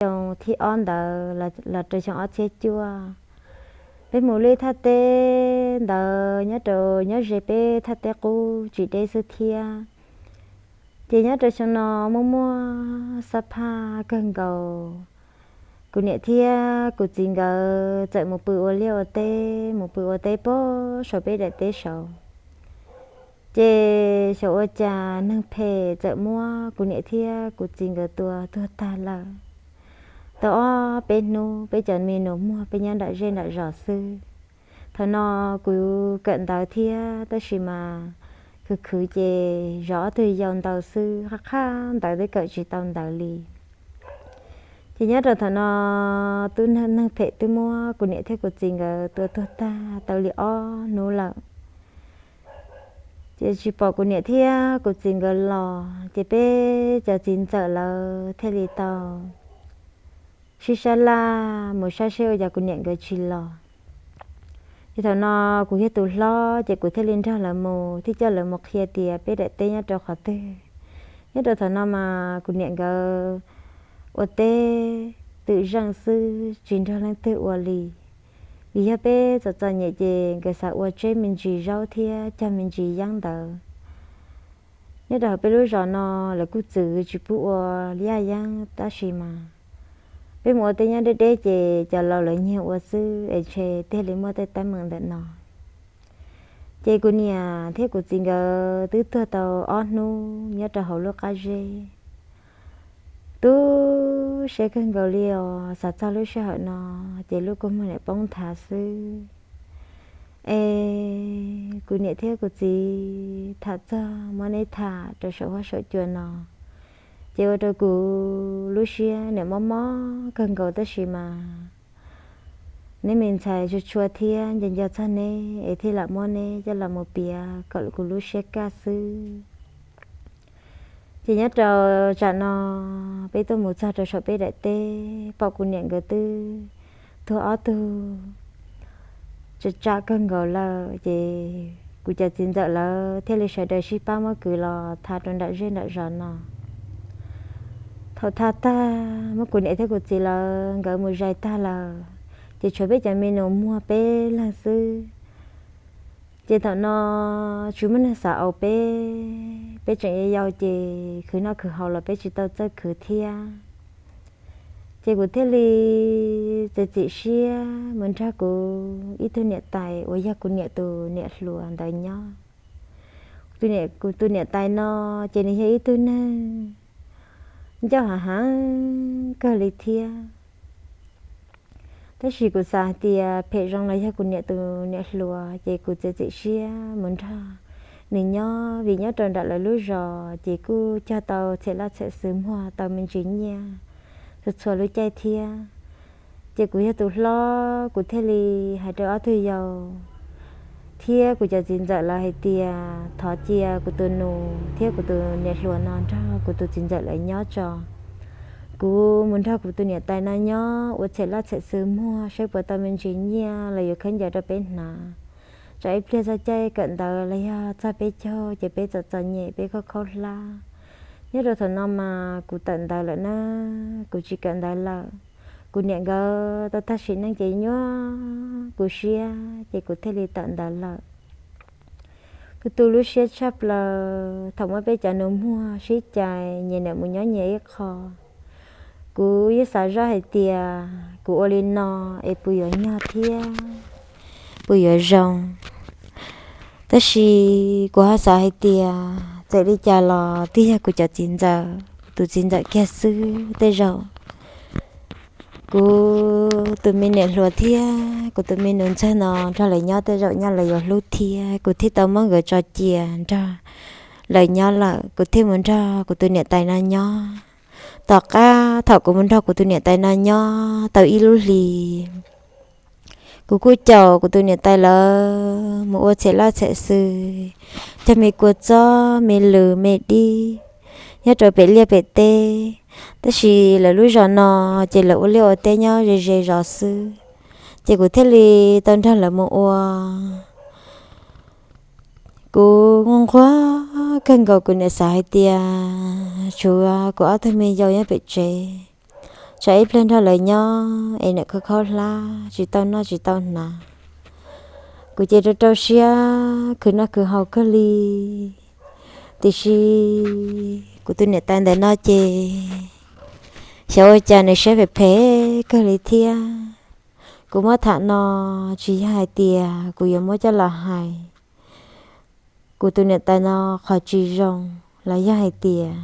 xyoo thib ob ntawd los rau xyoo ob txhiab cuaj, peb mus lub thaj teb ntawd nyob rau nyob ze peb thaj teb qub tsis deb xwb thiab. Ces nyob rau xyoo no muaj muaj xab phaj kawg nkaus, kuv niam thiab kuv txiv nkawd txawm mus pw ua liaj ua teb, mus pw ua teb pem saum peb daim teb saud. Ces xyov ua cas neeg phem txawm muab kuv niam thiab kuv txiv nkawd tua tuag tag lawm. Tau ob peb hnub peb cov me nus muag peb nyob nram zej nram zos xwb. Thaum no kuv kawm ntawv thiab tab sis mas khwv khwv ces zov ob tug yau ntau xwb, qab qab ntawv twb kawm tsis tau ntawv li. Ces nyob rau thaum no tub neeg phem twb muab kuv niam thiab kuv txiv nkawd tua tuag tag tau li ob hnub lawm. Ces tsis pom kuv niam thiab kuv txiv nkawd los, ces peb cov txiv ntxawm lawv thiaj li tau sib sab laj mus saib seb ua cas kuv niam nkawd tsis los. Ces thaum no kuv yog tus hlob ces kuv thiaj li nrog lawv mus, thiaj coj lawv mus qhia tias peb daim teb nyob rau qhov twg. Nyob rau thaum no mas kuv niam nkawd ua teb twm zeej xwb tsis nrog leej twg ua li. Vim yog peb txom txom nyem ces nkawd xav ua tseb me ntsis zaub thiab cog me ntsis yeeb ntawd. Nyob rau hauv peb lub zos no lawv kuj txwv tsis pub ua yaj yeeb tab sis mas peb mus ua tej nyob deb deb ces cov laus lawv nyiag ua xwb es ntshe thiaj li muaj tej teeb meem ntawm no. Ces kuv niam thiab kuv txiv nkawd twb tuag tau ob hnub nyob rau hauv lub qab zeb. Tu siab kawg nkaus li os, xav txog lub sij hawm no ces lub kua muag niam poob nthav xwb. Es kuv niam thiab kuv txiv tham txog muab neb tham rau saum huab saum cua no, ces ua rau kuv lub siab niam mob mob kawg nkaus tab sis mas neb me ntxhais tshua tshua thiab nco nco txog neb es thiaj lam muab neb coj los mus piav kom kuv lub siab kaj xwb. Ces nyob rau tsam no peb tuaj mus txog rau saum peb daim teb pom kuv niam nkawd twb tuag ob tug tsa tsa kawg nkaus lawm, ces kuv cov txiv ntxawm lawv thiaj li sawv daws sib pab muab kwv los tha rau nram zej nram zos no. Thaum tha tag muab kuv niam thiab kuv txiv lawv nkawd mus zais tag lawm, ces tshuav peb cov me nus muag peb leeg xwb. Ces thaum no tsis muaj neeg xav aus peb, peb tseem yau yau ces khwv noj khwv haus los peb tsis tau txawj khwv thiab. Ces kuv thiaj li txiav txim siab mus nrog kuv ib tug niam tais uas yog kuv niam tus niam hluas ntawd nyob. Kuv tus niam tais no ces nws yog ib tug neeg ncauj hav heev kawg li thiab. Tab sis kuv xav hais tias phem zoo los yog kuv niam tus niam hluas ces kuv txiav txim siab mus nrog nws nyob, vim nyob rau nram lawv lub zos ces kuj cog tau txhiam laj txhiam xws muag tau me ntsis nyiaj txhua txhua lub caij thiab. Ces kuv yog tus hlob kuv thiaj li hais rau ob tug yau thiab kuv cov txiv ntxawm lawv hais tias thov cia kuv tus nus thiab kuv tus niam hluas no nrog kuv tus txiv ntxawm lawv nyob tso. Kuv mus nrog kuv tus niam tais no nyob ua txhiam laj txhiam xws muag saib puas tau me ntsis nyiaj los yuav khaub ncaws rau peb hnav. Tsam ib pliag txog caij kawm ntawv los yog txog peb caug ces peb txom txom nyem peb khaub khaub hlab. Nyob rau thaum no mas kuv tawm ntawv lawm na, kuv tsis kawm ntawv lawm. Kuv niam nkawd tau tag sim neej ces nyuaj kuv siab ces kuv thiaj li tawm ntawv lawm. Kuv tu lub siab tshaj plaws thaum muab peb cov nus muag sib cais nyias niam mus nyob nyias ib qho. Kuv yeej xav zoj hais tias kuv ua li no es puas yuav nyog thiab puas yuav zoo. Tab sis kuv ho xav hais tias txawm li cas los twb yog kuv cov txiv ntxawm, kuv tus txiv ntxawm kiag xwb. Tej zaum kuv tus me niam hluas thiab kuv tus me nus ntxawg no nrog lawv nyob tej zaum nyaj lawv yuav hlub thiab. Kuv thiaj tau muab nkawd tso cia nrog lawv nyob lawm, kuv thiaj mus nrog kuv tus niam tais no nyob. Tom qab thaum kuv mus nrog kuv tus niam tais no nyob tau ib lub hlis, kuv kuj caum kuv tus niam tais lawv mus ua txhiam laj txhiam xws, cog me kua txob me lws me dib nyob rau pem liaj pem teb. Tab sis lawv lub zos no ces lawv ua liaj ua teb nyob ze ze zos xwb, ces kuv thiaj li tau nrog lawv mus ua. Kuv nquag nquag kawg nkaus, kuv niam xav hais tias tshuav kuv ob tug me yau nyob pem tsev, tsam ib pliag nrog lawv nyob es niam khaub khaub hlab tsis tau noj tsis tau hnav. Kuv ces rau rau siab khwv noj khwv haus kawg li. Tiam sis kuv tus niam tais ntawm no ces xyov ua cas nws siab phem phem kawg li thiab. Kuv muab tham no tsis yog hais tias kuv yuav muab coj los hais kuv tus niam tais no qhov tsis zoo los yog hais tias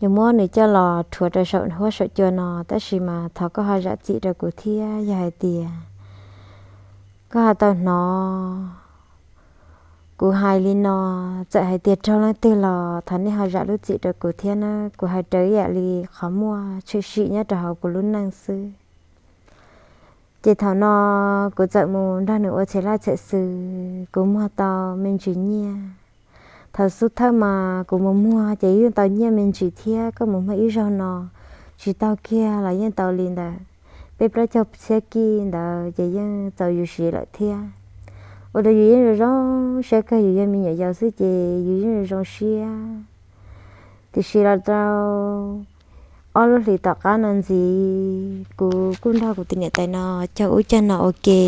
yuav muab nws coj los rhuav rau saum huab saum cua no, tab sis mas thov koj ho zam txim rau kuv thiab. Yog hais tias koj ho tau hnov kuv hais li no, txawm hais tias raug leej twg los thov nej ho zam lub txim rau kuv thiab na. Kuv hais raws ib yam li qhov muaj tshwm sim nyob rau hauv kuv lub neej xwb. Ces thaum no kuv txawm mus nrog nws ua txhia laj txhia xwm, kuv muag tau me ntsis nyiaj. Thaum xub thawj mas kuv mus muag ces yeej tau nyiaj me ntsis thiab, koj mus muag ib zaug no tsis tau kiag los yeej tau li ntawd peb plaub caug txhiab kij ntawd ces yeej txaus yus siv lawm thiab. Ua rau yus yeej zoo zoo siab kawg, yus yog me nyuam yaus xwb ces yus yeej zoo zoo siab. Tiam sis los rau ob lub hlis tom qab no ntxiv, kuv kuj nrog kuv tus niam tais no cog ub cog no ua ke.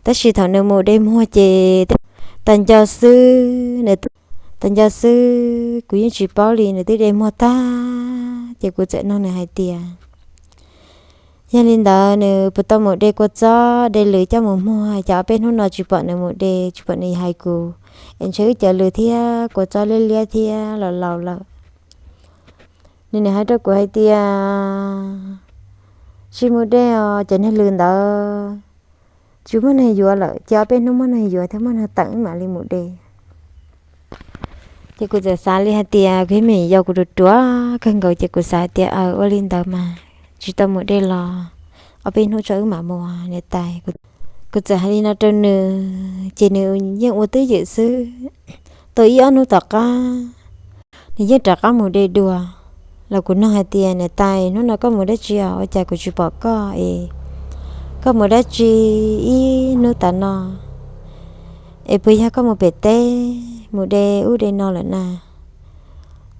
Tab sis thaum nws mus de muag ces tas nco xwb, nws tas nco xwb, kuv yeej tsis paub li nws twb de muag tag ces kuv txawm nug nws hais tias yog li ntawd nws puas tau mus de kua txob de lws coj mus muag, cas ob peb hnub no tsis pom nws mus de, tsis pom nws hais kuv, es ntshe wb cov lws thiab kua txob liab liab thiab los laus lawm. Nws nim hais rau kuv hais tias tsis mus de os, cov niag lws ntawd tsis muaj neeg yuav lawm, ces ob peb hnub muaj neeg yuav thiab muaj neeg teem mam li mus de. Ces kuv txawm xav li hais tias kuv yog me nyuam yaus kuv ruam ruam kawg nkaus ces kuv xav hais tias aw ua li ntawd mas tsis tau mus de los ob peb hnub tso wb mam mus niam tais. Kuv txawm hais li no rau nws ces nws yeej ua twj ywm xwb. Tau ib ob hnub tom qab nws yeej rov qab mus de dua. Los kuv nug hais tias niam tais, hnub no koj mus dab tsi os, ua cas kuv tsis pom koj es koj mus dab tsi ib hnub tas no? Es puas yog koj mus pem teb mus de ub de no lawm na?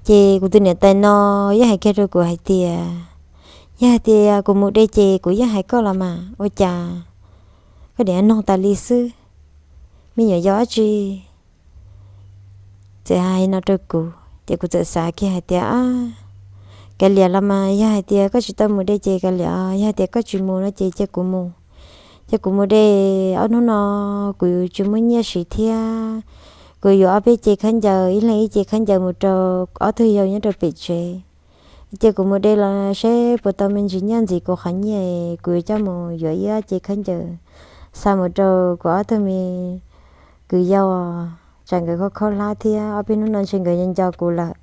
Ces kuv tus niam tais no yeej hais kiag rau kuv hais tias yog hais tias kuv mus de ces kuv yeej hais koj los mas, ua cas koj niaj nug tas li xwb, me nyuam yaus dab tsi? Txawm hais no rau kuv ces kuv txawm xav kiag hais tias kav liam los mas, yog hais tias koj tsis tau mus de ces kav liam, yog hais tias koj tsis mus no ces cia kuv mus. Cia kuv mus de, ob hnub no kuv tsis muaj nyiaj siv thiab, kuv yuav ob peb ce khaub ncaws, ib leeg ib ce khaub ncaws mus rau ob tug yau nyob rau pem tsev. Cia kuv mus de los seb puas tau me ntsis nyiaj ntxiv kuv qhov nyiaj, kuv yuav coj mus yuav ib ob ce khaub ncaws xa mus rau kuv ob tug me kwv yau, tsam nkawd khaub khaub hlab thiab ob peb hnub no ntshe nkawd nco nco kuv lawm.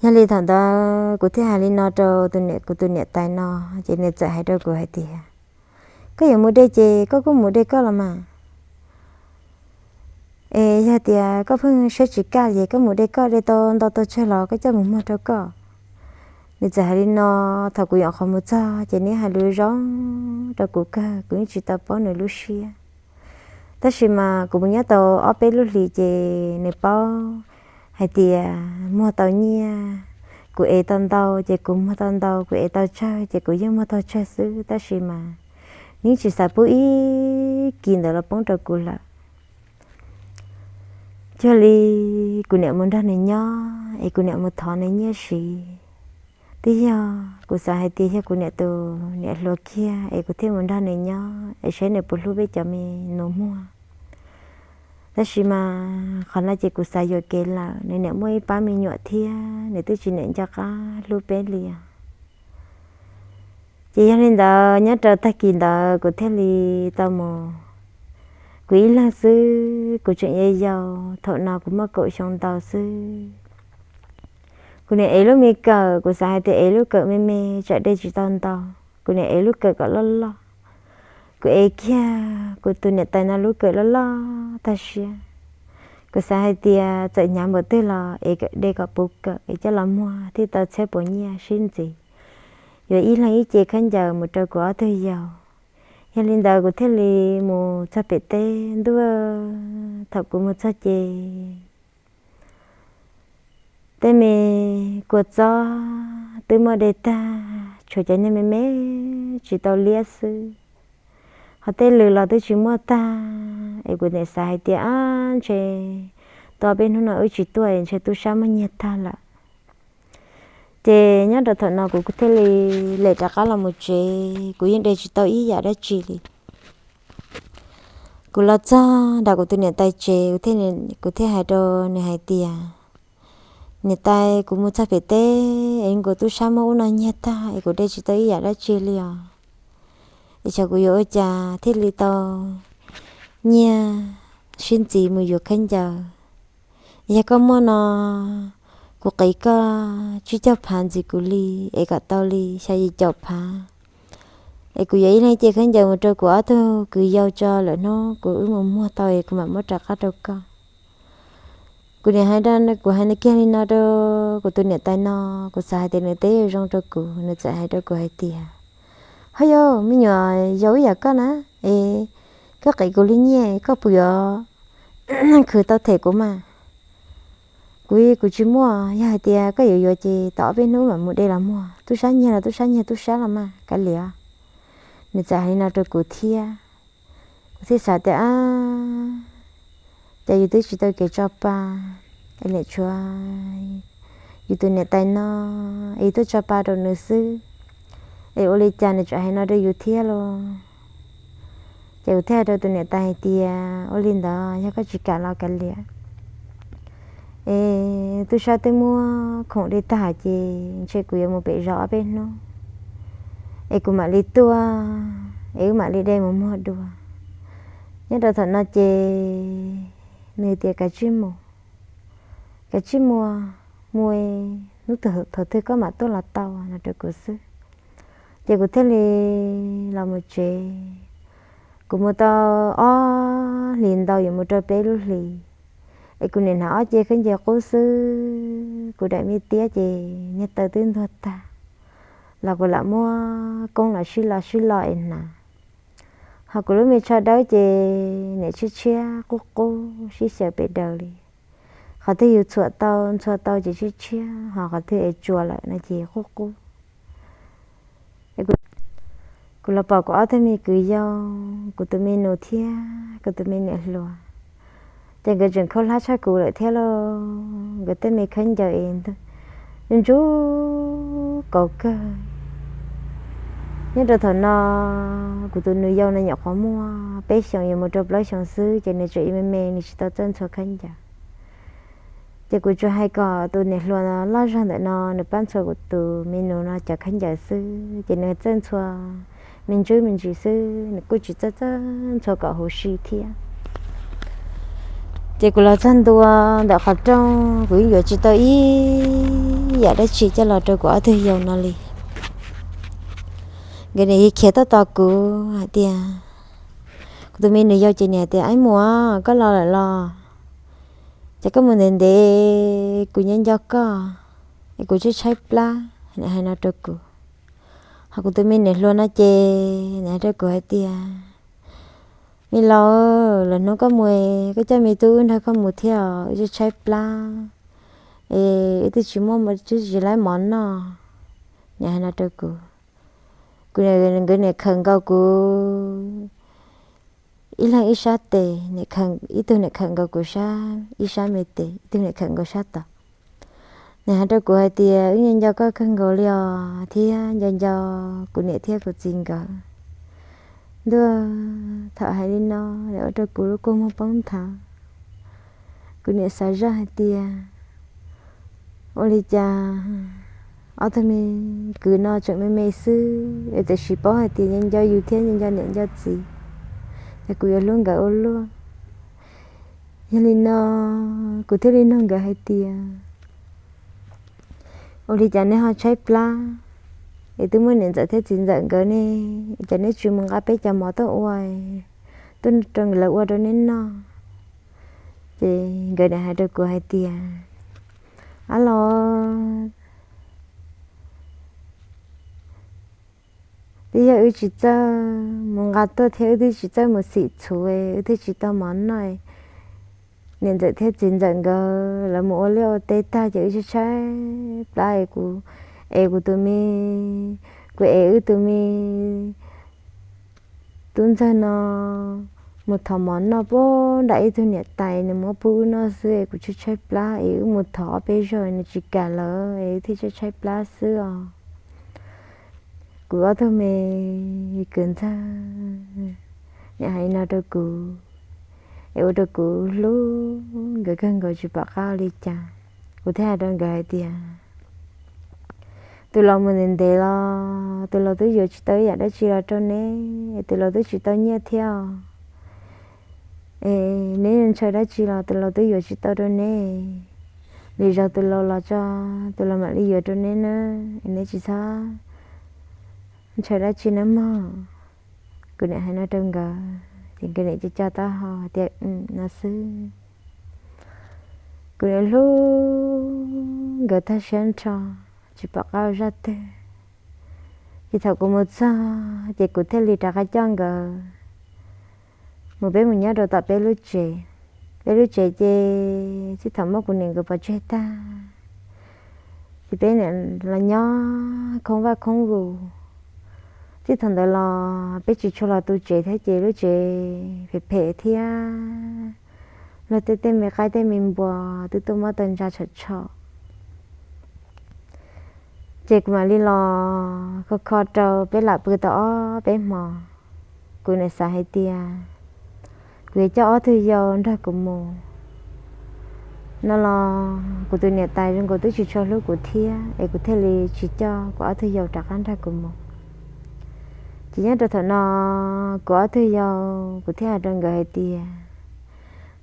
Yog li thaum ntawd kuv thiaj hais li no rau tus niam, kuv tus niam tais no, ces nws txawm hais rau kuv hais tias koj yuav mus de ces koj kuj mus de koj los mas. Es yog tias koj pheej siab tsis kaj ces koj mus de koj, de tau ntau tau tsawg los koj coj mus muag rau koj. Nws txawm hais li no, thaum kuv nyuam qhuav mus txog ces nws hais lus zoo rau kuv kawg, kuv yeej tsis tau paub nws lub siab. Tab sis mas kuv mus nyob tau ob peb lub hlis ces nws paub hais tias muag tau nyiaj, kuv ev tau ntau ces kuv muag tau ntau, kuv ev tau tsawg ces kuv yeej muag tau tsawg xwb. Tab sis mas nws tsis xav pub ib kis ntawd los poob rau kuv lawm. Cuag li kuv niam mus nrog nws nyob es kuv niam mus thov nws nyiaj siv. Twb yog kuv xav hais tias yog kuv niam tus niam hluas kiag es kuv thiaj mus nrog nws nyob es saib nws puas hlub peb cov me nus muag. Tab sis mas qhov no ces kuv xav yuam kev lawm, nws niam muaj ib pab me nyuam thiab nws twb tsis niam nco qab hlub peb li os. Ces yog li ntawd nyob rau tag kis ntawd kuv thiaj li tau mus, kuv ib leeg xwb, kuv tseem yau yau, thaum no kuv muaj kaum xyoo ntau xwb. Kuv niam ev lub me kawm, kuv xav hais tias ev lub kawm me me tsam de tsis tau ntau, kuv niam ev lub kawm kom loj loj. Kuv ev kiag kuv tus niam tais no lub kawm loj loj tag siab. Kuv xav hais tias txawm hnyav npaum twg los ev de kom puv kawm es coj los muag thiaj tau txhiab puas nyiaj sib ntxiv, yuav ib leeg ib ce khaub ncaws mus rau kuv ob tug yau. Yog li ntawd kuv thiaj li mus txog pem teb ntuj. Thaum kuv mus txog ces tej me kua txob twb muab de tag, tshuav cov nyiaj me me tsis tau liab xwb, ho tej lws los twb tsis muaj tag. Es kuv niam xav hais tias, ab, ntshe tau peb hnub no wb tsis tuaj es ntshe tub sab muab nyiag tag lawm. Ces nyob rau thaum no kuv thiaj li lem rov qab los mus tsev, kuv yeej de tsis tau ib yam dab tsi li. Kuv los txog nram kuv tus niam tais tsev, kuv thiaj hais rau nws hais tias, niam tais, kuv mus txog pem teb es nkaus tub sab muab ub no nyiag tag es kuv de tsis tau ib yam dab tsi li os. Es xyov kuv yuav ua cas thiaj li tau nyiag sib ntxiv mus yuav khaub ncaws. Yog koj muaj no, kuv qiv koj tsib caug phav ntxiv kuv li, es kom tau li xya yim caum phav. Es kuv yuav ib leeg ce khaub ncaws mus rau kuv ob tug kwv yau tso, lwm hnub kuv wb mus muag tau es kuv mam muab rov qab rau koj. Kuv niam hais, kuv hais kiag li no rau kuv tus niam tais no, kuv xav hais tias nws teb zoo rau kuv, nws txawm hais rau kuv hais tias, ho yog me nyuam yaus ib yam koj na, es koj qiv kuv li nyiaj koj puas yuav khwv tau them kuv mas? Kuv, kuv tsis muaj, yog hais tias koj yuav yuav ces tau ob peb hnub mam mus de los muag, tub sab nyiag los tub sab nyiag tub sab los mas kav liam. Nws txawm hais li no rau kuv thiab. Kuv thiaj xav tias, ab, ces yus twb tsis tau kev tso pa, es niam tshuav yus tus niam tais no, es yus tuaj tso pa rau nws xwb, es ua li cas nws tseem hais no rau yus thiab los? Ces kuv thiaj hais rau tus niam tais hais tias, ua li ntawd yog koj tsis kam los kav liam. Es tub sab twb muab khoom de tag ces ntshe kuv yuav mus pem zos ob peb hnub, es kuv mam li tuaj, es wb mam li de mus muag dua. Nyob rau thaum no ces nws tias, kav tsij mus, kav tsij mus, mus, hnub thaum twg koj mam tuaj los tau no rau kuv xwb. Ces kuv thiaj li los mus tsev. Kuv mus tau ob hlis ntau yuav mus rau peb lub hlis, es kuv niam hnav ob ce khaub ncaws qub xwb, kuv daim me tiab ces niag taw twb ntuag tag, los kuv lam muab koob los sib lo sib lo es hnav. Ho kuv lub me tsho dawb ces niam tshiab tshiab qub qub sib xyaw pes daws li. Qhov twg yus txhuam tau ntxhua tau ces tshiab tshiab, ho qhov twg es tsuas lawm no ces qub qub. Kuv los pom kuv ob tug me kwv yau, kuv tus me nus thiab kuv tus me niam hluas, ces nkawd tseem khaub hlab tshaj kuv lawm thiab lauj. Nkawd tej me khaub ncaws es ntug ntsuj kauv kawg. Nyob rau thaum no kuv tus nus yau no nyuam qhuav muaj peb xyoos yuav mus rau plaub xyoos xwb, ces nws tseem me me nws tsis tau txawj ntxhua khaub ncaws. Ces kuv tsuas hais kom tus niam hluas loj zog ntawm no nws pab ntxhua kuv tus me nus no cov khaub ncaws xwb, ces nws txawj ntxhua me ntsuj me ntsis xwb, nws kuj tsis txawj txawj ntxhua kom huv si thiab. Ces kuv los txog ntua ntawm qhov rooj, kuv yeej yuav tsis tau ib yam dab tsi coj los rau kuv ob tug yau no li. Nkawd nim khiav tuaj tos kuv hais tias, kuv tus me nus yau ces nws hais tias, ab, mus, koj los lawm los? Ces koj mus ntev ntev, kuv nco nco koj, es kuv tshaib tshaib plab, nws hais no rau kuv. Ho kuv tus me niam hluas no ces nws hais rau kuv hais tias, me laus, lwm hnub koj mus, koj coj me tub wb nrog koj mus thiab os, wb tshaib tshaib plab, es wb twb tsis muaj, twb tsis laib mov noj. Nws hais no rau kuv. Kuv, nkawd niam khawm nkaus kuv ib leeg ib sab tes, ib tug niam khawm nkaus kuv sab, ib sab me tes, ib tug niam khawm nkaus sab tod. Nws hais rau kuv hais tias, wb nco nco koj kawg nkaus li os, thiab nco nco kuv niam thiab kuv txiv nkawd. Ntuj, thaum hais li no, nws ua rau kuv lub kua muag poob nthav. Kuv niam xav zoj hais tias, ua li cas ob tug me kwv no tseem me me xwb es tiam sis paub hais tias nco nco yus thiab nco nco niam nco txiv, ces kuv yuav hlub nkawd ua luaj. Yog li no, kuv thiaj li nug nkawd hais tias, ua li cas neb ho tshaib plab, es twb muaj niam ntxawm thiab txiv ntxawm nkawd ne, cas neb tsis mus nqa peb cov mov tuaj ua, tuaj rau lawv ua rau neb noj? Ces nkawd nim hais rau kuv hais tias, ab los, twb yog wb tsis txawj mus nqa tuaj thiab wb twb tsis txawj mus xim txhuv, wb twb tsis tau mov noj. Niam ntxawm thiab txiv ntxawm nkawd lawv mus ua liaj ua teb tag ces wb tshaib tshaib plab es kuv Es kuv tus me, kuv es wb tus me tub ntxawg no mus thov mov noj puag nram ib tug niam tais, nws muab pub wb noj xwb es kuv tshaib tshaib plab es wb mus thov ob peb zaug nws tsis kam lawm es wb thiaj tshaib tshaib plab xwb os. Kuv ob tug me kwv ntxawg nim hais li no rau kuv, es ua rau kuv hlub nkawd kawg nkaus tsis pom qab ua li cas. Kuv thiaj hais rau nkawd hais tias, tus laus mus ntev ntev los tus laus twb yuav tsis tau ib yam dab tsi los rau neb, tus laus twb tsis tau nyiaj thiab os. Es neb ntshaw dab tsi los tus laus twb yuav tsis tau rau neb. Lwm zaus tus laus los tso, tus laus mam li yuav rau neb na, es neb tsis txhob ntshaw dab tsi nawb mog. Kuv nim hais no rau nkawd ces nkawd nim co co taub hau tias no xwb. Kuv nim hlub nkawd tag siab nrho, tsis pom qab ua zaj twg. Ces thaum kuv mus txog ces kuv thiaj li rov qab coj nkawd mus, peb mus nyob rau tom peb lub tsev. Peb lub tsev ces txij thaum muab kuv niam nkawd pov tseg tag ces peb nim los nyob khoob vaj khoob vus. Txij thaum ntawd los peb tsis tshua los tu tsev thiab ces lub tsev phem phem thiab luag tej tej me qaib tej me npua twb tuaj muab tau ntsa tshom tsho. Ces kuv mam li los kho kho rau peb lam pw tau ob peb hmo. Kuv nim xav hais tias kuv yuav coj ob tug yau nrog kuv mus no los kuv tus niam tais zoo nkaus twb tsis tshua hlub kuv thiab es kuv thiaj li tsis coj kuv ob tug yau rov qab nrog kuv mus. Ces nyob rau thaum no kuv ob tug yau, kuv thiaj hais rau nkawd hais tias,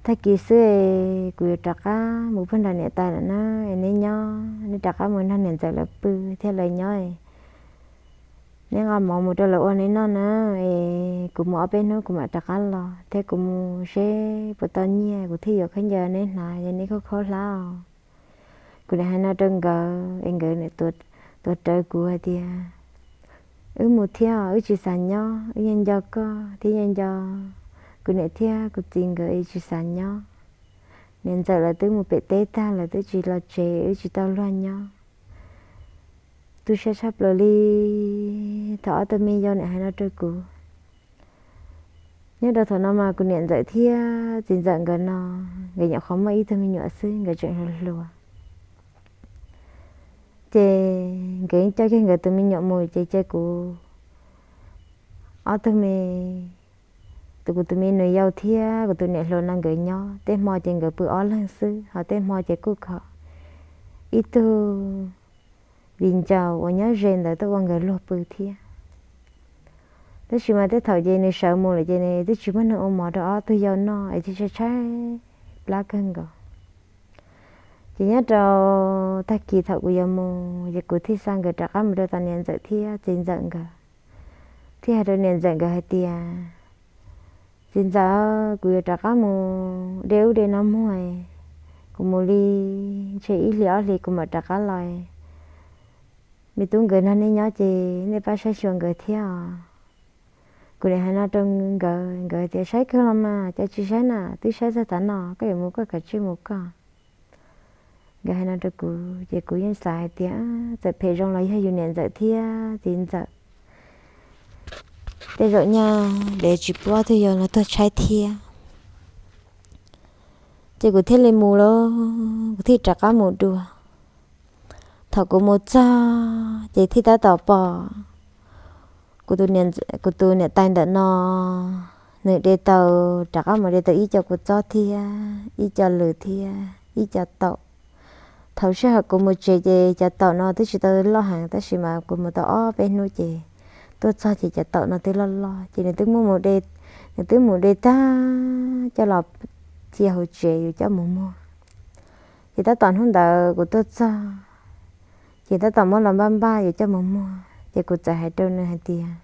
tag kis xwb es kuv yuav rov qab mus puag nram niam tais lawm na, es neb nyob neb rov qab mus nrog niam ntxawm lawv pw thiab lawv nyob, neb nqa mov mus rau lawv ua neb noj na, es kuv mus ob peb hnub kuv mam rov qab los thiab kuv mus seb puas tau nyiaj kuv thiaj yuav khaub ncaws neb hnav yog neb khaub khaub hlab os. Kuv nim hais no rau nkawd es nkawd nim tuav rawv kuv hais tias, wb mus thiab, wb tsis xav nyob, wb yeej nco koj thiab yeej nco kuv niam thiab kuv txiv nkawd es tsis xav nyob. Niam ntxawm lawv twb mus pem teb tag lawv twb tsis los tsev, wb tsis tau luag nyob. Tu siab tshaj plaws li thaum ob tug me yau nim hais no rau kuv. Nyob rau thaum no mas kuv niam ntxawm thiab txiv ntxawm nkawd no, nkawd nyuam qhuav muaj ib tug me nyuam xwb, nkawd tseem hluas hluas. Ces nkawd yeej coj kiag nkawd tus me nyuam mus ces cia kuv ob tug me, tus kuv tus me nus yau thiab kuv tus niam hluas no nkawd nyob. Tej hmo ces nkawd pw ob leeg xwb, ho tej hmo ces kuj kho ib tug viv ncaus uas nyob ze ntawd tuaj ua nkawd luag pw thiab. Tab sis mas tej thaum ces nws sawv mus lawm ces nws twb tsis muaj neeg ua mov rau ob tug yau noj es thiaj tshaib tshaib plab kawg nkaus. Ces nyob rau tag kis thaum kuv yuav mus ces kuv thiaj xa nkawd rov qab mus rau tom niam ntxawm thiab txiv ntxawm nkawd, thiaj hais rau niam ntxawm nkawd hais tias, txiv ntxawm, kuv yuav rov qab mus de ub de no muag, kuv mus li ntshe ib hlis ob hlis kuv mam rov qab los. Me tub nkawd nrog nej nyob ces nej pab saib xyuas nkawd thiab os. Kuv nim hais no rau nkawd, nkawd tias, saib kawg los mas, cas tsis saib na, twb saib txog tav no, koj yuav mus koj kav tsij mus koj. Nkawd hais no rau kuv ces kuv yeej xav hais tias txawm phem zoo los yog yus niam ntxawm thiab txiv ntxawm, tej zaum nyaj ntev tsis pub ob tug yau no tuag tshaib thiab. Ces kuv thiaj li mus lauj, kuv thiaj rov qab mus dua. Thaum kuv mus txog ces thiaj tab tom pom kuv tus niam tais ntawm no, nws de tau, rov qab mus de tau ib co kua txob thiab ib co lws thiab ib co taum. Thaum sij hawm kuv mus tsev ces cov taum no twb tsis tau loj heev tab sis mas kuv mus tau ob peb hnub ces tuaj txog ces cov taum no twb loj loj ces nws twb mus, nws twb mus de tag coj los txia hauv tsev yuav coj mus muag. Ces tab tom hnub ntawd kuv tuaj txog ces tab tom muab los npaj npaj yuav coj mus muag ces kuv txawm hais rau nws hais tias,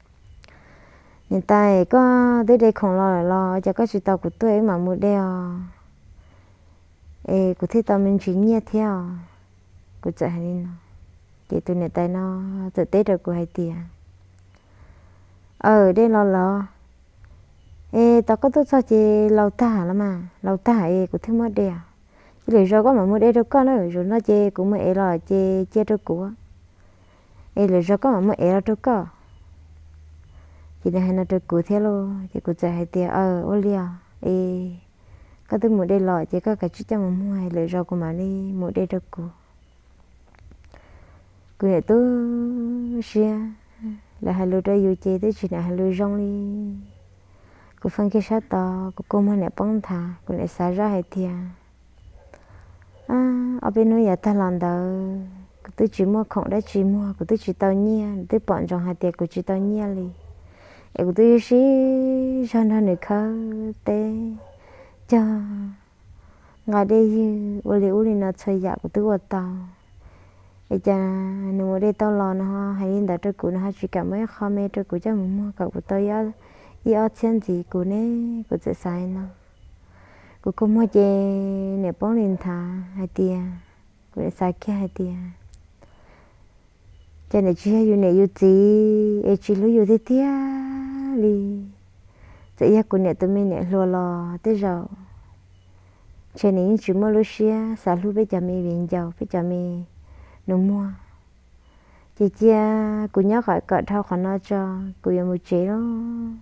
niam tais, koj twb de khoom los lawm los cas koj tsis tos kuv tuaj wb mam mus de os? Es kuv thiaj tau me ntsis nyiaj thiab os. Kuv txawm hais li no ces tus niam tais no txawm teb rau kuv hais tias, aw, de los los? Es tos koj tuaj txog ces laus tag los mas, laus tag es kuv thiaj muab de. Ces lwm zaus koj mam mus de rau koj na, zaum no ces kuv mus ev los ces cia rau kuv. es lwm zaus koj mam muab ev los rau koj. Ces nws hais no rau kuv thiab lauj, ces kuv txawm hais tias, Aw, ua li os, es koj twb mus de los ces koj kav tsij coj mus muag, lwm zaus kuv mam li mus de rau kuv. Kuv niam tu siab, lawv hais lus rau yus ces twb tsis niam hais lus zoo li. Kuv fee kiag sab tod, kuv kua muag niam poob nthav, kuv niam xav zoj hais tias, Ob peb hnub yav tag los ntawd kuv twb tsis muaj khoom dab tsi muag, kuv twb tsis tau nyiaj, nws twb pom ntsoov hais tias kuv tsis tau nyiaj li, es kuv twb sib zog nrog nws khawb teb cog, nqa dej ywg, ua li ub li no txhua yam kuv twb ua tau. Es cas nws mus de tau los no hais li ntawd rau kuv, nws ho tsis kam muab ib qho me rau kuv coj mus muag kom kuv tau ib ob txhiab ntxiv kuv ne? Kuv txawm xav li no. Kuv kua muag ces niam poob li nthav hais tias, kuv niam xav kiag hais tias, Ces nws tsis yog yus niam yus txiv es tsis hlub yus tiag tiag li. Txawm yog kuv niam tus me niam hluas los tej zaum ntshe nws yeej tsis muaj lub siab xav hlub peb cov me viv ncaus, peb cov me nus muag. Ces cia kuv nyob kom kawm dhau qhov no tso, kuv yuav mus tsev los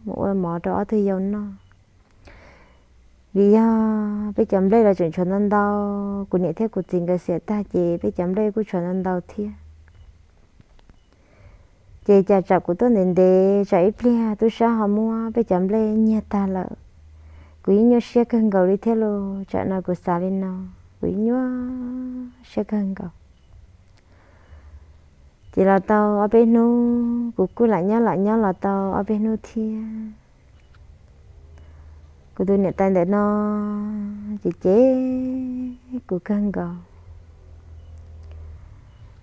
mus ua mov rau ob tug yau noj. Vim yog peb cov nplej los tseem tshuav ntau ntau, kuv niam thiab kuv txiv nkawd xiam tag ces peb cov nplej kuj tshuav ntau ntau thiab. Ces cas tsam kuv tuaj ntev ntev, tsam ib pliag tub sab ho muab peb cov nplej nyiag tag lawm, kuv yeej nyuaj siab kawg nkaus li thiab lauj. Tsam no kuv xav li no, kuv yeej nyuaj siab kawg nkaus. Ces los tau ob peb hnub, kuv kuj lam nyob lam nyob los tau ob peb hnub thiab. Kuv tus niam tais ntawm no ces cem kuv kawg nkaus.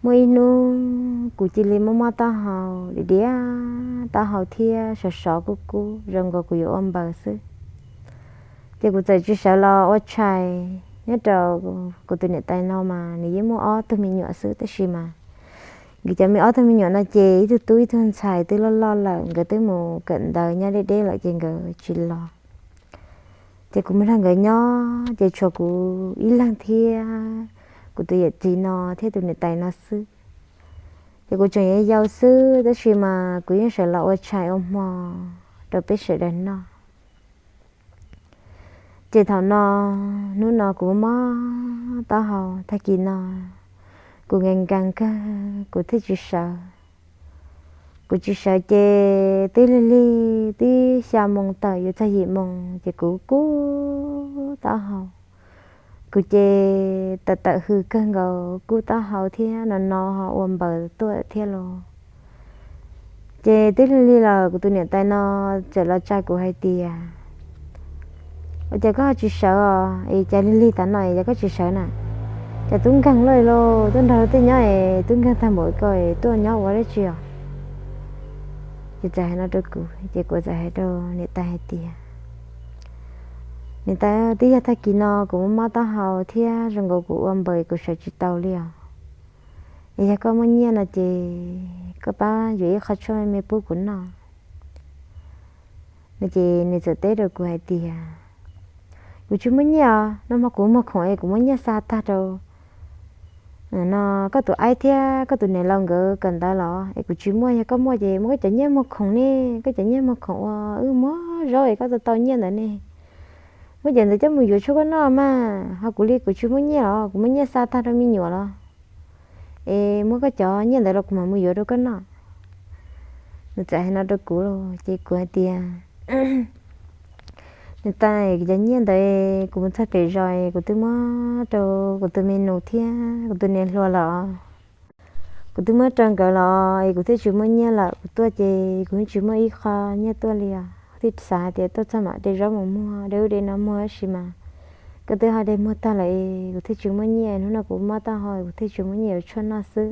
Muaj ib hnub kuv cia li mob mob taub hau, diam diam taub hau thiab sov sov kub kub zoo nkaus kuv yuav ua npaws xwb. Ces kuv txawm tsis sawv los ua tshais nyob rau kuv tus niam tais no mas nws yeej muaj ob tug me nyuam xwb, tab sis mas nkawd cov me ob tug me nyuam no ces ib tug tub ib tug ntxhais twb loj loj lawm, nkawd twb mus kawm ntawv nyob deb deb lawm ces nkawd tsis los. Ces kuv mus nrog nkawd nyob ces tshuav kuv ib leeg thiab kuv tus yawm txiv no thiab tus niam tais no xwb. Ces kuv tseem yau yau xwb, tab sis mas kuv yeej sawv los ua tshais ua hmo rau peb sawv daws noj. Ces thaum no, hnub no kuv mob mob taub hau, tag kis no kuv nkees nkees kawg kuv thiaj tsis sawv. Kuv tsis sawv ces twb lig lig twb xya moos tawm yuav txog yim moos ces kuv kub taub hau. Kuv ces tawm tawm hws kawg nkaus, kub taub hau thiab no no ho ua npaws tuaj thiab los. Ces twb lig lig lawm kuv tus niam tais no txawm los tsa kuv hais tias, Ua cas koj ho tsis sawv os? Es cas lig lig tav no es cas koj tsis sawv na? Cas tub nkeeg loj lauj, tuaj nrog luag tej nyob es tub nkeeg tag npaum ko es tuaj nyob ua dab tsi os? Ces txawm hais no rau kuv ces kuv txawm hais rau niam tais hais tias, Niam tais, twb yog tag kis no kuv mob mob taub hau thiab zoo nkaus kuv ua npaws kuv sawv tsis tau li os. Es yog koj muaj nyiaj no ces koj pab yuav ib qho tshuaj me me pub kuv noj. No ces nws txawm teb rau kuv hais tias, Kuv tsis muaj nyiaj os, nag hmo kuv muag khoom es kuv muab nyiaj xa tag rau no koj tus aib thiab koj tus niam laus nkawd kawm ntawv los es kuv tsis muaj, yog koj muaj ces muab koj cov nyiaj muag khoom ne, koj cov nyiaj muag khoom ua wb muag zaub es koj tau tau nyiaj ntawd ne. Muab cov ntawd coj mus yuav tshuaj koj noj mas, ho kuv li kuv tsis muaj nyiaj los kuv muab nyiaj xa tag rau me nyuam los. Es muab koj cov nyiaj ntawd los kuv mam mus yuav rau koj noj. Nws txawm hais no rau kuv los ces kuv hais tias, Niam tais, kuv cov nyiaj ntawd kuv mus txog pem zos kuv twb muab rau kuv tus me nus thiab kuv tus niam hluas los. Kuv twb muab rau nkawd los es kuv thiaj tsis muaj nyiaj lawm, kuv tuaj ces kuv yeej tsis muaj ib qho nyiaj tuaj li os. Thiaj xav hais tias tuaj txog mam de zaub mus muag, de ub de no muag tab sis mas koj twb ho de muag tag lawm es kuv thiaj tsis muaj nyiaj, hnub no kuv mob taub hau kuv thiaj tsis muaj nyiaj yuav tshuaj noj xwb.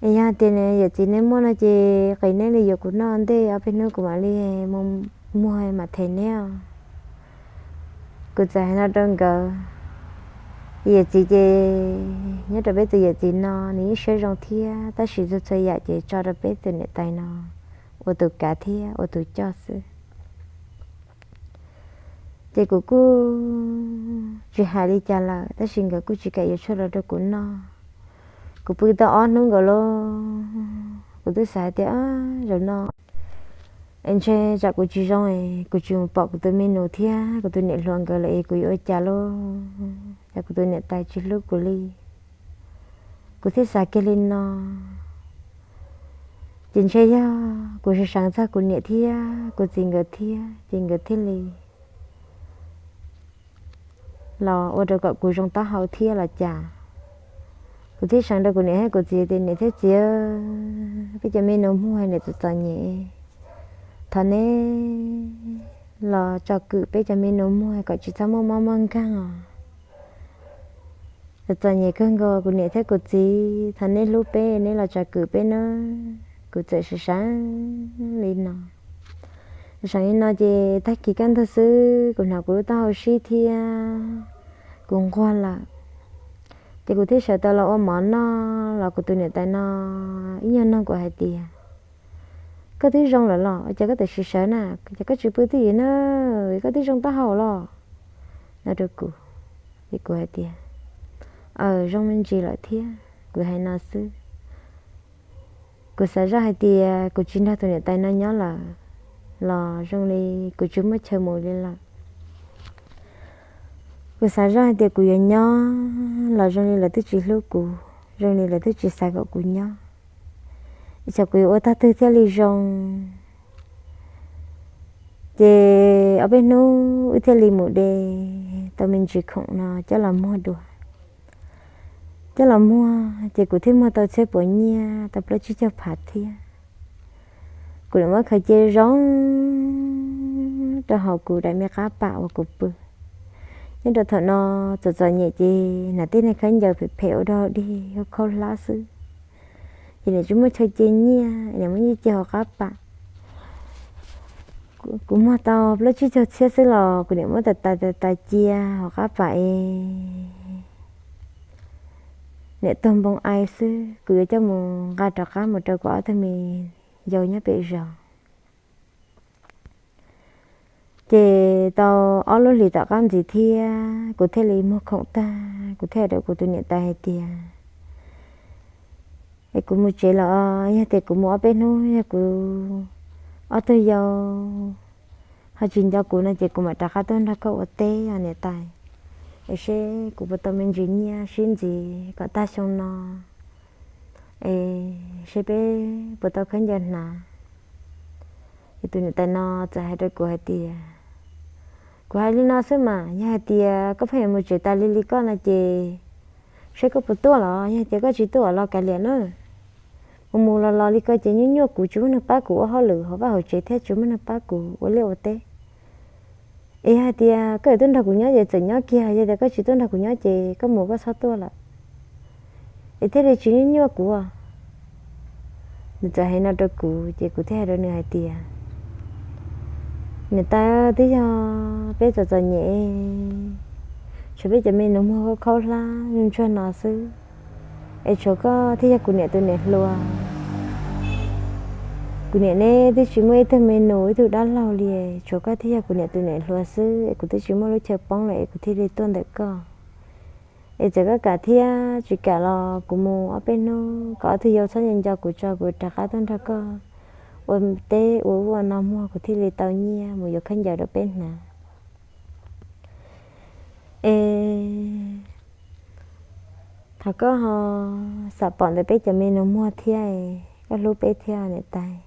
Es yog tias nws yawm txiv neb muaj no ces qis neb li yuav kuv noj ntej ob peb hnub kuv mam li mus muag mam them neb os. Kuv txawm hais no rau nkawd. Yawm txiv ces nyob rau peb tus yawm txiv no nws yeej siab zoo thiab, tab sis txhua txhua yam ces tso rau peb tus niam tais no ua tus kav thiab ua tus coj xwb. Ces kuv kuj tsis hais li cas lawm, tab sis nkawd kuj tsis kam yuav tshuaj los rau kuv noj. Kuv pw tau ob hnub nkaus lauj, kuv twb xav hais tias, zaum no es ntshe tsam kuv tsis zoo es kuv tsis mus pom kuv tus me nus thiab kuv tus niam hluas nkawd lawm es kuv yuav ua cas lauj, cas kuv tus niam tais tsis hlub kuv li. Kuv thiaj xav kiag li no. Ces ntshe yog kuv seev seev txog kuv niam thiab kuv txiv nkawd thiab ces nkawd thiaj li los ua rau kom kuv zoo taub hau thiab los cas. Kuv thiaj seev rau kuv niam thiab kuv txiv tias, niam thiab txiv, peb cov me nus muag niam txom txom nyem, thov neb los tsom kwm peb cov me nus muag kom tsis txhob muaj mob muaj nkeeg os. Txom txom nyem kawg nkaus kuv niam thiab kuv txiv, thov neb hlub peb, neb los tsom kwm peb nawb. Kuv txawm seev seev li no. Seev li no ces tag kis kaj ntug xwb kuv hnov kuv lub taub hau sib thiab kuv nquag lawm. Ces kuv thiaj sawv tau los ua mov noj los kuv tus niam tais no ib nyuag nug kuv hais tias, koj twb zoo lawm los ua cas koj tam sim sawv na, ces koj tsis pw twj ywm na, koj twb zoo taub hau los? No rau kuv, ces kuv hais tias, aws, zoo me ntsis lawm thiab. Kuv hais no xwb. Kuv xav zoj hais tias kuv tsis nrog tus niam tais no nyob lawm los zoo li kuv tsis muaj chaw mus li lawm. Kuv xav zoj hais tias kuv yuav nyob los zoo li lawv twb tsis hlub kuv, zoo li lawv twb tsis xav kom kuv nyob. Xyov kuv yuav ua tog twg thiaj li zoo. Ces ob peb hnub wb thiaj li mus de tau me ntsis khoom no coj los muag dua. Coj los muag ces kuv thiaj muag tau txhiab puas nyiaj tau plaub tsib caug phav thiab. Kuv niam muab khaws cia zoo rau hauv kuv daim me qab pam uas kuv pw. Nyob rau thaum no txom txom nyem ces hnav tej niag khaub ncaws phem phem ua dog dig ua khaub hlab xwb. Ces niam tsis muaj chaw cia nyiaj, niam muab nyiaj cia hauv qab pam. Kuv muag tau plaub tsib caug txhiab xwb los kuv niam muab tais tais tais tais cia hauv qab pam es niam tuag npoo ai xwb, kuv yuav coj mus nqa rov qab mus rau kuv ob tug me yau nyob pem zos. Ces tau ob lub hlis tom qab ntxiv thiab kuv thiaj li muag khoom tag, kuv thiaj hais rau kuv tus niam tais hais tias, es kuv mus tsev los, yog tias kuv mus ob peb hnub yog kuv ob tug yau ho tsis nco kuv no ces kuv mam rov qab tuaj nrog koj ua teb os niam tais. Es seb kuv puas tau me ntsis nyiaj sib ntxiv kom tag xyoo no, es seb peb puas tau khaub ncaws hnav. Ces tus niam tais no txawm hais rau kuv hais tias, kuv hais li no xwb mas, yog hais tias koj pheej yuav mus tsev tas li li koj no ces seb koj puas tuaj los, yog hais tias koj tsis tuaj los kav liam na. Mus mus los los li ko ces nyuaj nyuaj kuv, tsis muaj neeg pab kuv ua hauj lwm hauv vaj hauv tsev thiab tsis muaj neeg pab kuv ua liaj ua teb. Es yog hais tias koj yuav tuaj nrog kuv nyob ces txawm nyob kiag, yog tias koj tsis tuaj nrog kuv nyob ces koj mus koj txhob tuaj lawm, es thiaj li tsis nyuaj nyuaj kuv. Nws txawm hais no rau kuv ces kuv thiaj hais rau nws hais tias, niam tais, twb yog peb txom txom nyem, tshuav peb cov me nus muag khaub hlab ntsuag no xwb, es tshuav koj thiaj yog kuv niam tus niam hluas. Kuv niam neb twb tsis muaj ib tug me nus ib tug dab laug li, tshuav koj thiaj yog kuv niam tus niam hluas xwb, es kuv twb tsis muaj lub chaw poob lawm es kuv thiaj li tuaj ntawm koj. Es txawm koj kam thiab tsis kam los kuv mus ob peb hnub kom ob tug yau txhob nco nco kuv tso kuv rov qab tuaj nrog koj ua teb ua ub ua no muag kuv thiaj li tau nyiaj mus yuav khaub ncaws rau peb hnav. Es thov koj ho xam pom ntawm peb cov me nus muag thiab, koj hlub peb thiab niam tais.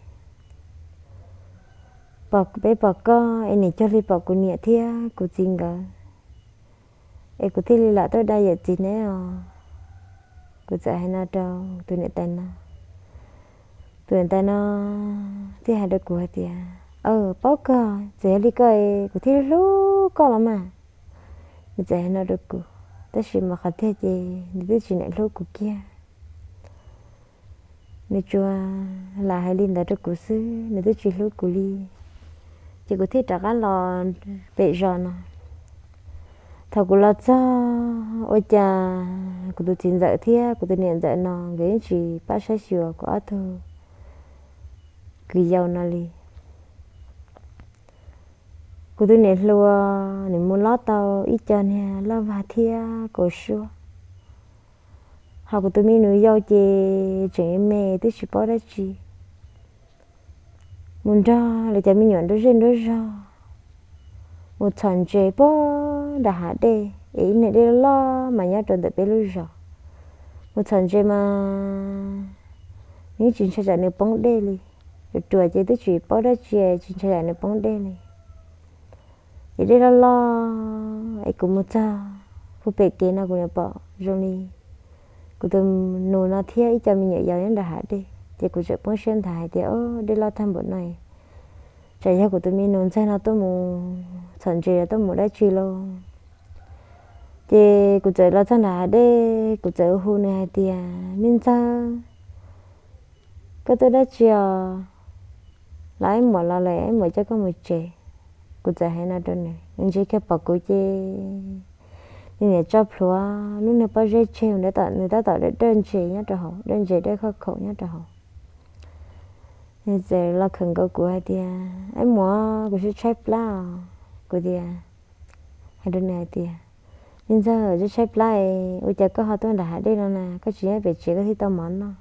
Pom peb pom koj es niam cuag li pom kuv niam thiab kuv txiv nkawd, es kuv thiaj li lam tuaj da yawm txiv neb os. Kuv txawm hais no rau tus niam tais no. Tus niam tais no thiaj hais rau kuv hais tias, aw, paub kawg, txawm yog li ko kuv thiaj hlub koj los mas. Nws txawm hais no rau kuv, tab sis mas qhov tiag ces nws twb tsis niam hlub kuv kiag. Nws tsuas lam hais li ntawd rau kuv xwb, nws twb tsis hlub kuv li. Ces kuv thiaj rov qab los pem zos no. Thaum kuv los txog ua cas kuv tus txiv ntxawm thiab kuv tus niam ntxawm no nkawd yeej tsis pab saib xyuas kuv ob tug kwv yau no li. Kuv tus niam hluas nws mus lob tau ib co niag laj vag thiab kaus suab, Ho kuv tus me nus yau ces tseem me twb tsis paub dab tsi, mus nrog lawv cov me nyuam nruab zej nruab zog mus txhom ntses puag nram hav dej, es ib niag dej loj loj mas nyob rau ntawm peb lub zos. Mus txhom ntses mas nws tsis ntshai tsam nws poob dej li, ruam ruam ces twb tsis paub dab tsi, tsis ntshai tsam nws poob dej li. Ces dej loj loj es kuv mus txog puag pem kev no kuv niam pom zoo li kuv tus nus no thiab ib co me nyuam yaus nyob nram hav dej, ces kuv txawm poob siab nthav hais tias, o, dej loj tag npaum no, tsam yog kuv tus me nus ntxawg no tuaj mus txhom ntses los tuaj mus dab tsi lauj. Ces kuv txawm los txog nram hav dej, kuv txawm hu nws hais tias, me ntxawg, koj tuaj dab tsi os? Los Aib Muas los lawm, Aib Muas coj koj mus tsev. Kuv txawm hais no rau nws, nws ntsia kiag pom kuv ces nws niam tso plhuav lub niag pob zeb tseg, nws tab tom dawj ntses nyob rau hauv, dawj ntses dawj khauj khaum nyob rau hauv. Nws txawm los khawm nkaus kuv hais tias, Aib Muas, kuv tshaib tshaib plab os. Kuv tias, hais rau nws hais tias, me ntxawg, tshaib tshaib plab es ua cas koj ho tuaj nram hav dej no na, koj tsis nyob pem tsev koj thiaj tau mov noj?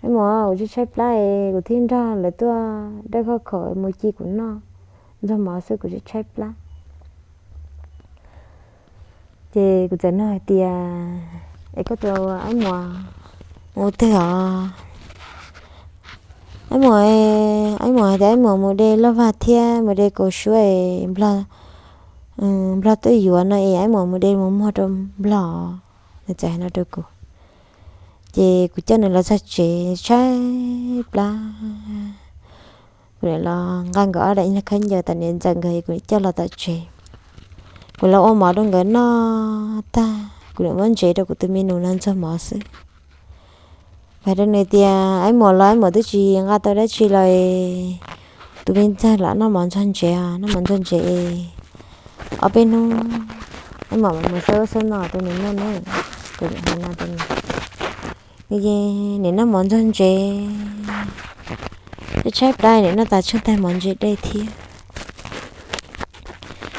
Aib Muas, kuv tshaib tshaib plab es kuv thiaj nrog lawv tuaj dawj khauj khaum mus ci kuv noj, ntxuag mov xwb, kuv tshaib tshaib plab. Ces kuv txawm nug hais tias, es koj tus Aib Muas mus twg os? Aib Muas, Aib Muas hais tias Aib Muas mus de lauj vag thiab mus de kaus suab es nplog, nplog twb yuav no es Aib Muas mus de mus muag rau nplog. Nws txawm hais no rau kuv. Ces kuv coj nws los txog tsev tshaib plab, kuv niam los nqa nkawd ob daim khaub ncaws tom niam ntxawm nkawd, kuv niam coj los tom tsev. Kuv los ua mov rau nkawd noj tag, kuv niam muab ntsev rau kuv tus me nus no ntxuag mov xwb. Kuv hais rau nws tias, Aib Muas los Aib Muas twb tsis nqa tau dab tsi los, tus me ntxawg los noj mov ntxuag ntsev os, noj mov ntxuag ntsev es ob peb hnub Aib Muas mam mus xawb ub xawb no rau nws noj ne. Kuv niam hais no rau nws, nws noj mov ntxuag ntsev, tshaib tshaib plab, nws noj tas tsheej tag mov ntse dej thiab.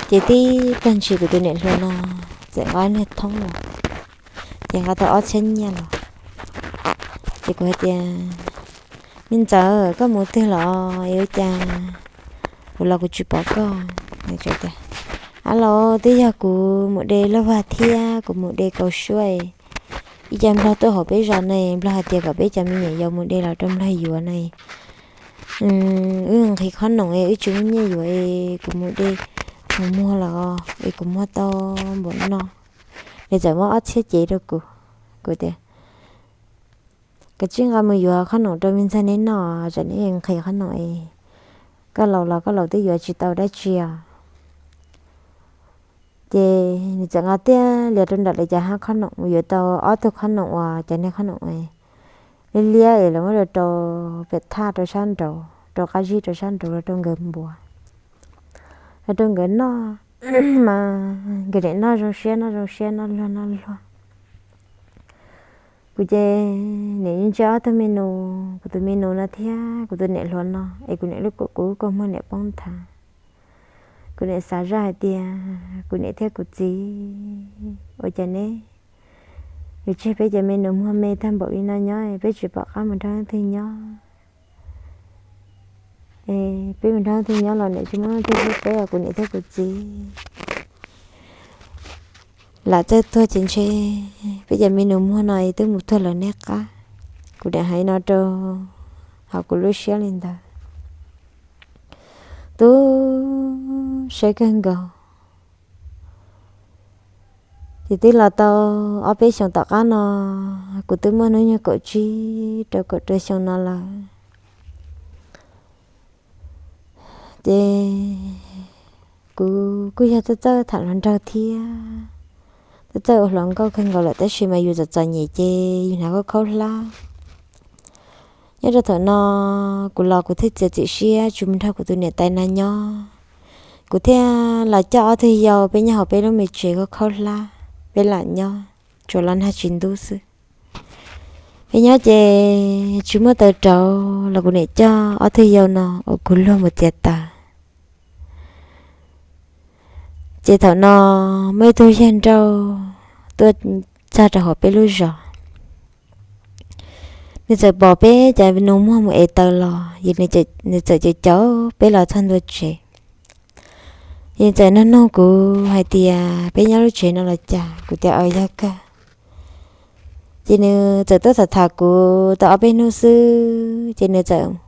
Ces tib tag ntshis kuv tus niam hluas no txawm nqa niag thoob los, ces nqa tau ob txhiab nyiaj los. Ces kuv hais tias, me ntxawg, koj mus twg los es ua cas kuv los kuv tsis pom koj? Tias, a los twb yog kuv mus de lauj vag thiab kuv mus de kaus suab, ib co nplog tuaj hauv peb zos ne, nplog hais tias kom peb cov me nyuam yaus mus de los rau nplog yuav ne. Wb nqhis qhob noom es wb tsis muaj nyiaj yuav es kuv mus de mus muag los es kuv muag tau npaum no. Nws txawm muab ob txhiab cev rau kuv. Kuv tias, koj tsij nqa mus yuav qhob noom rau me ntxawg neb noj, tsam neb nqhis qhob noom es koj laus los koj laus twb yuav tsis tau dab tsi os. Ces nws txawm nqa tiag lias rau nram lawv cov hab qhob noom mus yuav tau ob tug qhob noom uas cov niag qhob noom liab liab es lawv muab rau rau pem thaj rau sab nraud, rau qab zib rau sab nraud los rau nkawd npuav, los rau nkawd noj. Mas nkawd niam noj zoo siab noj zoo siab noj luag noj luag. Kuv ces niam ntsia ob tug me nus, kuv tus me nus no thiab kuv tus niam hluas no es kuv niam lub kua muag niam poob nthav. Kuv niam xav zoj hais tias kuv niam thiab kuv txiv ua cas ne, yuav tseg peb cov me nus muag me tag npaum li no nyob peb tsis pom qab mus nrog leej twg nyob. Peb mus nrog leej twg nyob los niam tsis muaj leej twg hlub peb os kuv niam thiab kuv txiv. Lam txawj tuag ces ntshe peb cov me nus muag no es twb mus tuag lawm nej qab. Kuv niam hais no rau hauv kuv lub siab li ntawd. Tu siab kawg nkaus. Ces twb los tau ob peb xyoos tom qab no, kuv twb muaj hnub nyoog kaum tsib rau kaum rau xyoo no lawm. Ces kuv kuj yog txawj txawj tham hluas nraug thiab txawj txawj ua hluas nkauj kawg nkaus lawm tab sis mas yus txom txom nyem ces yus hnav khaub khaub hlab. Nyob rau thaum no kuv los kuv thiaj txiav txim siab tsis mus nrog kuv tus niam tais na nyob. Kuv thiaj los coj ob tug yau peb nyob hauv peb lub me tsev khaub khaub hlab, peb lam nyob tsuas los nag tsis ntub xwb. Peb nyob ces tsis muaj taws rauv los kuv niam coj ob tug yau no uas kuv luag mus txiav taws. Ces thaum no muaj ib tug yawg nrauj tuaj txog rau hauv peb lub zos. Nws txawm pom peb cov nus muag mus ev taws los, nws txawm caum caum peb los txog ntua tsev. Nws txawm nug nug kuv hais tias peb nyob lub tsev no los cas, kuv tias aws yog kawg. Ces nws txawm tuaj tham tham kuv tau ob peb hnub xwb ces nws txawm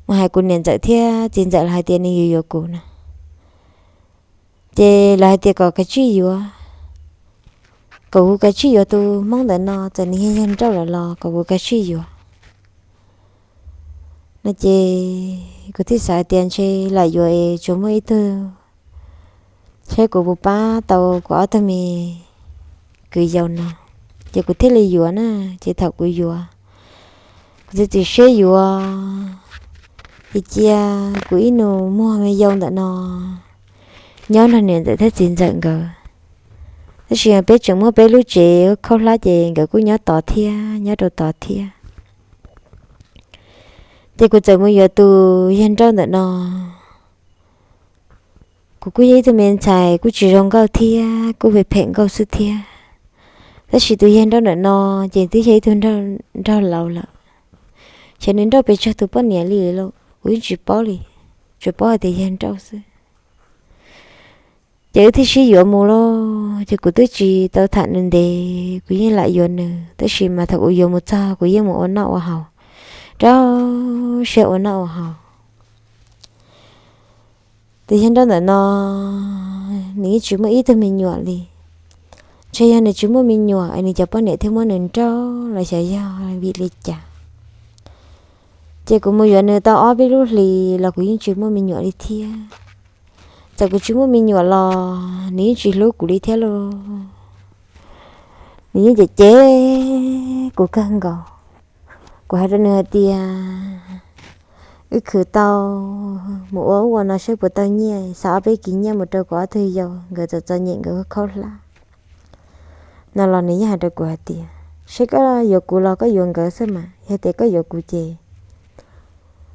mus hais kuv niam ntxawm thiab txiv ntxawm los hais tias nws yuav yuav kuv no. Ces lawv hais tias kom kav tsij yuav, kom kuv kav tsij yuav tus hmoob ntawm no, txawm nws yog yawg nrauj lawm los kom kuv kav tsij yuav no. Ces kuv thiaj xav hais tias ntshe lam yuav es tsuas muaj ib tug, saib kuv puas pab tau kuv ob tug me kwv yau no. Ces kuv thiaj li yuav na. Ces thaum kuv yuav, kuv txiav txim siab yuav, ces cia kuv ib nus muag me yau ntawm no nyob nrog niam ntxawm thiab txiv ntxawm nkawd. Tab sis peb tseem muaj peb lub tsev khaub hlab ces nkawd kuj nyob tod thiab, nyob rau tod thiab. Ces kuv txawm mus yuav tus yawg nrauj ntawm no. Kuv kuj yog ib tug me ntxhais kuj tsis zoo nkauj thiab, kuj phem phem nkauj xwb thiab. Tab sis tus yawg nrauj ntawm no ces twb yog ib tug nraug laus lawm, ces nws nrauj pes tsawg tus poj niam li los kuv yeej tsis paub li, tsuas paub hais tias yawg nrauj xwb. Ces wb thiaj sib yuav mus lauj, ces kuv twb tsis tau tham nws ntev, kuv yeej lam yuav nws, tab sis mas thaum kuv yuav mus txog kuv yeej mus ua noj ua haus, rau siab ua noj ua haus. Tus yawg nrauj ntawm no, nws yeej tsis muaj ib tug me nyuam li. Ntshe yog nws tsis muaj me nyuam es nws cov poj niam thiaj muab nws nrauj los xyov yog vim li cas. Ces kuv mus yuav nws tau ob peb lub hlis los kuv yeej tsis muaj me nyuam li thiab. Txawm kuv tsis muaj me nyuam los nws yeej tsis hlub kuv li thiab lauj. Nws yeej cem cem kuv kawg nkaus. Kuv hais rau nws hais tias wb khwv tau mus ua ub ua no saib puas tau nyiaj, xa ob peb kis nyiaj mus rau kuv ob tug yau, nkawd txom txom nyem nkawd khaub hlab no los nws yeej hais rau kuv hais tias seb koj yuav kuv los koj yuav nkawd xwb mas, yog tias koj yuav kuv ces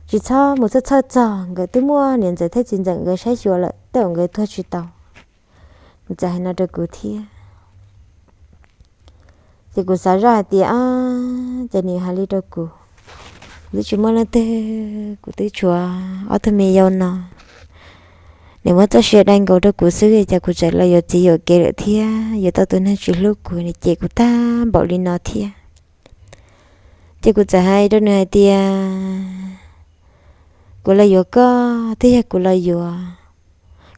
tsis txhob mus txhawj txhawj txog, nkawd twb muaj niam ntxawm thiab txiv ntxawm nkawd saib xyuas lawm, tej zaum nkawd tuag tsis tau. Nws txawm hais no rau kuv thiab. Ces kuv xav zoj hais tias, a, ces nws hais li rau kuv, kuv twb tsis muaj leej twg, kuv twb tshuav ob tug me yau no. Nws muab txoj sia dai nkaus rau kuv xwb, ces kuv txawm los yuav txiv yuam kev lawm thiab, yuav tau tus neeg tsis hlub kuv, nws cem kuv tag npaum li no thiab. Ces kuv txawm hais rau nws hais tias, kuv los yuav koj, twb yog kuv los yuav.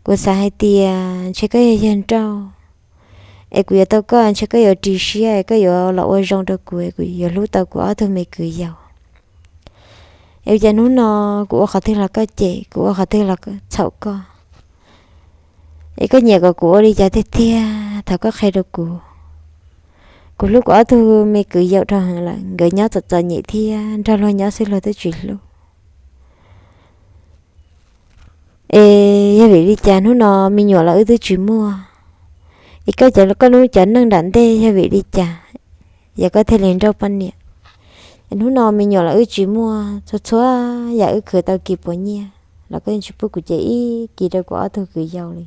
Kuv xav hais tias ntshe koj yog yawg nrauj, es kuv yuav tau koj ntshe koj yuav ris siab, koj yuav los ua zoo rau kuv, kuv yuav hlub tau kuv ob tug me kwv yau. Es ua cas hnub no kuv ua qhov twg los koj cem, kuv ua qhov twg los txhaum koj? Es koj nyiam kom kuv ua li cas tiag tiag, thov koj qhia rau kuv. Kuv hlub kuv ob tug me kwv yau dhau heev lawm, nkawd nyob txom txom nyem thiab, nrog luag nyob xwb luag twb tsis hlub. Es yog vim li cas hnub no me nyuam los wb twb tsis muaj? Es koj cov, koj lub cov neej nram ntej yog vim li cas, yog koj thiaj li nrauj poj niam? Es hnub no me nyuam los wb tsis muaj, txhua txhua yam wb khwv tau kis puas nyiaj los koj yeej tsis pub kuv cev ib kis rau kuv ob tug kwv yau li.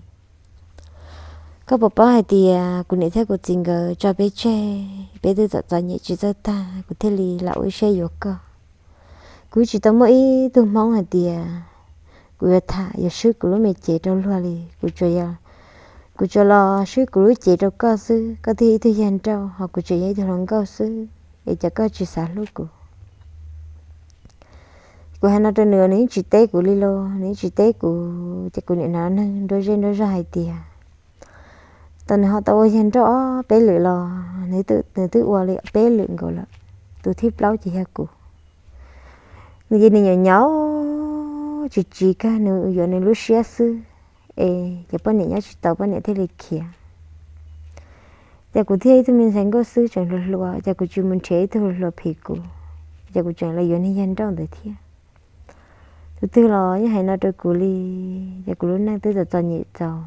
Koj puas paub hais tias kuv niam thiab kuv txiv nkawd tso peb tseg, peb twb txom txom nyem tsis txawj tag, kuv thiaj li lam ua ib siab yuav koj. Kuv tsis tau muaj ib tug hmoob hais tias kuv yuav tham, yuav swb kuv lub me cev rau luag li. Kuv tsuas, kuv tsuas los swb kuv lub cev rau koj xwb, koj twb yog ib tug yawg nrauj, ho kuv tseem yog ib tug hluas nkauj xwb, es cas koj tsis xav hlub kuv? Kuv hais no rau nws, nws yeej tsis teb kuv li los, nws yeej tsis teb kuv, ces kuv niam hnov neeg nruab zej nruab zog hais tias, tau nws ho tau ua yawg nrauj ob peb lwm los, nws twb ua li peb lwm nkaus lawm, tus thib plaub ces yog kuv. Nws ces nws nyaum nyaum tsis tsis kawg, nws yuav nws lub siab xwb, es ces poj niam nyob tsis tau, poj niam thiaj li khiav. Ces kuv thiaj ib tug me ntxhais nkauj xwb tseem hluas hluas, ces kuv tsis mus nrhiav ib tug hluas hluas phim kuv, ces kuv tseem los yuav niag yawg nrauj ntawd thiab. Tus twg los yeej hais no rau kuv li, ces kuv lub neej twb txom txom nyem txaus,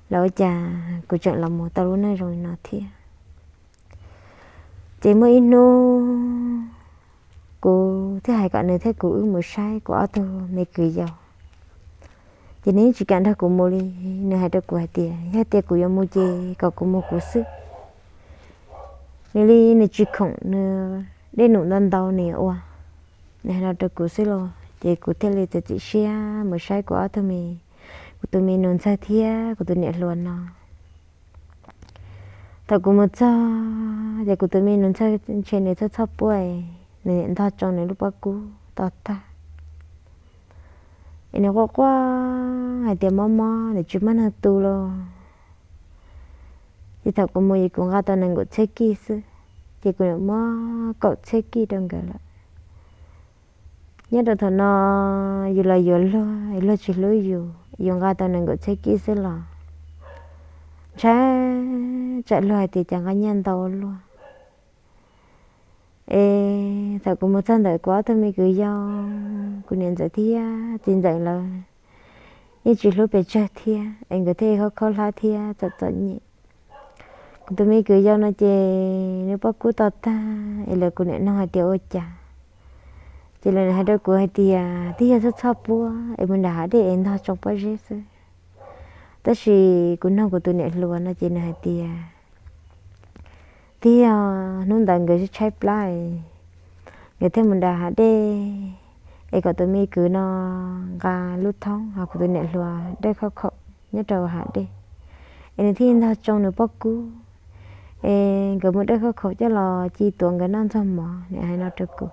los ua cas kuv tseem los mus tau lub neej zoo li no thiab. Ces muaj ib hnub kuv thiaj hais kom nws thiab kuv wb mus saib kuv ob tug me kwv yau. Ces nws yeej tsis kam nrog kuv mus li, nws hais rau kuv hais tias yog tias kuv yuav mus ces kom kuv mus kuv xwb. Nws li nws tsis khoom, nws dej num ntau ntau nws ua, nws hais no rau kuv xwb los ces kuv thiaj li txiav txim siab mus saib kuv ob tug me, kuv tus me nus ntxawg thiab kuv tus niam hluas no. Thaum kuv mus txog ces kuv tus me nus ntxawg ntshe nws txhob txhob puab, nws ntog tsoo nws lub pob kub to tag. Es nws quaj quaj hais tias mob mob, nws tsis muaj neeg tu los. Ces thaum kuv mus ces kuv nqa tau nees nkaum txhiab kij xwb, ces kuv muab kaum txhiab kij rau nkawd lawm. Nyob rau thaum no yus los yuav luag, luag tsis hlub yus, yus nqa tau nees nkaum txhiab kij xwb los ntshai tsam luag hais tias cas nqa nyiaj ntau ua luaj. Es thaum kuv mus txog ntawm kuv ob tug me kwv yau, kuv niam ntxawm thiab txiv ntxawm lawv yeej tsis hlub pes tsawg thiab, es nkawd thiaj khaub khaub hlab thiab txom txom nyem. Kuv tus me kwv yau no ces nws pob kub to tag es lawv kuv niam nug hais tias ua cas, ces lawv hais rau kuv hais tias twb yog txhob txhob puab es mus nram hav dej es ntog tsoo pob zeb xwb. Tab sis kuv nug kuv tus niam hluas no ces nws hais tias twb yog hnub ntawd nkawd tshaib plab, nkawd thiaj mus nram hav dej, es kom tus me kwv no nqa lub thoob ho kuv tus niam hluas dawj khauj khaum nyob rau hav dej, es nws thiaj ntog tsoo nws pob kub, es nkawd mus dawj khauj khaum coj los ci tuav nkawd noj ntxuag mov, nws hais no rau kuv.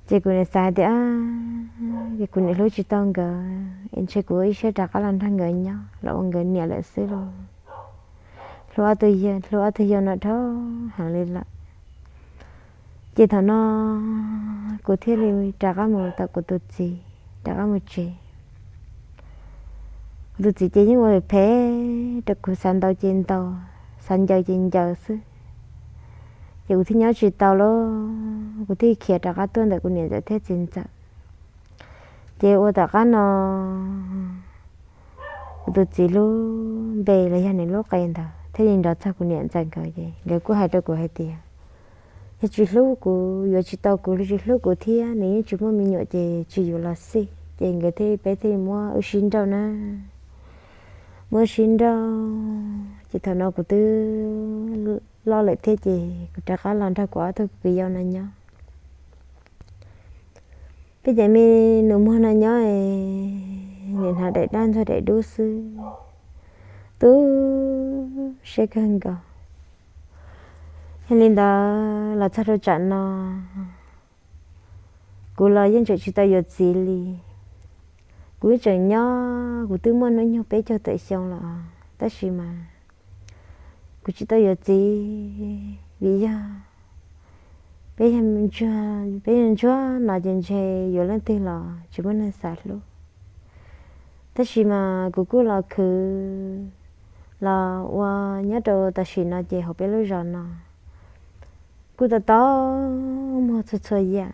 Ces kuv niam xav hais tias, ces kuv niam hlub tsis tau nkawd es ntshe kuv ua ib siab rov qab los nrog nkawd nyob los ua nkawd niam lawm xwb los. Hlub ob tug yau no dhau heev li lawm. Ces thaum no kuv thiaj li rov qab mus tom kuv tus txiv, rov qab mus tsev. Kuv tus txiv ces yeej ua phem rau kuv, xav ntaus ces ntaus, xav ncaws ces ncaws xwb. Ces kuv thiaj nyob tsis tau lawm, kuv thiaj khiav rov qab tuaj ntawm kuv niam ntxawm thiab txiv ntxawm. Ces ua tom qab no kuv tus txiv lub npe los yog nws lub qe ntawd thiaj li nrov txog kuv niam ntxawm nkawd, ces nkawd kuj hais rau kuv hais tias yog tsis hlub kuv, yuav tsis tau kuv, tsis hlub kuv thiab nws yeej tsis muaj me nyuam ces tsis yuav los xij. Ces nkawd thiaj, peb thiaj muab wb sib nrauj na, muab wb sib nrauj. Ces thaum no kuv twb loj lawm thiab ces kuv rov qab los nrog kuv ob tug kwv yau no nyob. Peb cov me nus muag no nyob, nim hnav daim dab ntxuag daim dub xwb, tu siab kawg nkaus. Yog li ntawd los txog rau tsam no kuv los yeej tseem tsis tau yuav txiv li. Kuv yeej tseem nyob, kuv twb muaj hnub nyoog peb caug tawm xyoo los tab sis mas kuv tsis tau yuav txiv vim yog peb yog ntsuag, peb yog ntsuag no ces ntshe yuav leej twg los tsis muaj neeg xav hlub. Tab sis mas kuv kuj los khwv los ua nyob rau tam sim no ces hauv peb lub zos no kuj tau tau muag txhua txhua yam.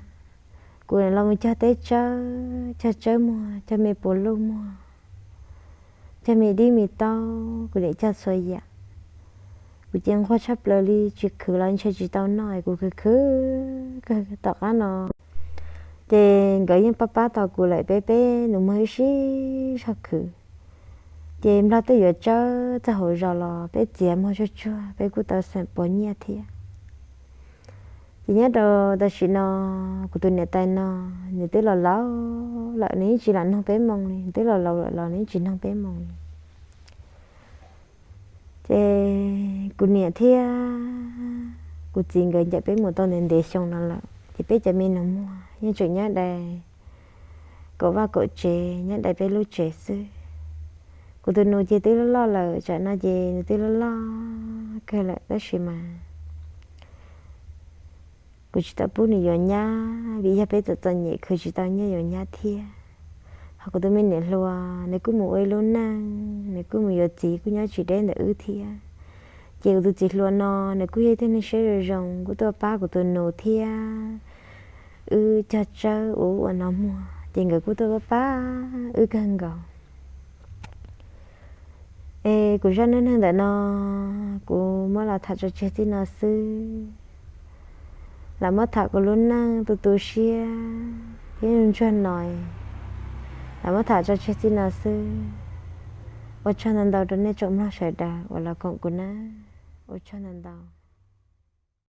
Kuv los mus cog teb tsawb, cog tsawb muag, cog me puas luj muag, cog me dib me taub, kuv niam cog txhua yam. Kuv ces nquag tshaj plaws li, tsis khwv los ntshe tsis tau noj, kuv khwv khwv kawg tom qab no. Ces nkawd yeej pab pab tau kuv lawm, peb peb nus muag ib sib zog khwv. Ces Nplog twb yuav tsawb txog hauv zos los peb txiav muag tsuag tsuag, peb kuj tau xeem puas nyiaj thiab. Ces nyob rau tam sim no kuv tus niam tais no nws twb los laus lawm, nws yeej tsis lam noog peb moo li, nws twb los laus lawm los nws yeej tsis noog peb moo li. Ces kuv niam thiab kuv txiv nkawd ncaim peb mus tau ntev ntev xyoo no lawm, ces peb cov me nus muag yeej tseem nyob dai kaum vaj kaum tsev, nyob dai peb lub tsev xwb. Kuv tus nus ces twb loj loj lawm, tsam no ces nws twb loj loj kawg lawm tab sis mas kuv tsis tau pub nws yuav nyab vim yog peb txom txom nyem khwv tsis tau nyiaj yuav nyab thiab. Ho kuv tus me niam hluas nws kuj mus ua ib lub neej, nws kuj mus yuav txiv kuj nyob tsis deb ntawm wb thiab. Ces kuv tus txiv hluas no nws kuj yog ib tug neeg siab zoo zoo, kuj tuaj pab kuv tus nus thiab wb cog tsawb ua ub ua no muag, ces nkawd kuj tuaj pab pab wb kawg nkaus. Es kuv zaj neej neeg ntawm no kuv muab los tham tso tseg txij no xwb. Lam muab tham kuv lub neej tu tu siab thiab ntsuag no, lam muab tham tso tseg txij no xwb. Ua tsaug ntau ntau rau nej tsoom mloog sawv daws uas los koom kuv na. Ua tsaug ntau ntau.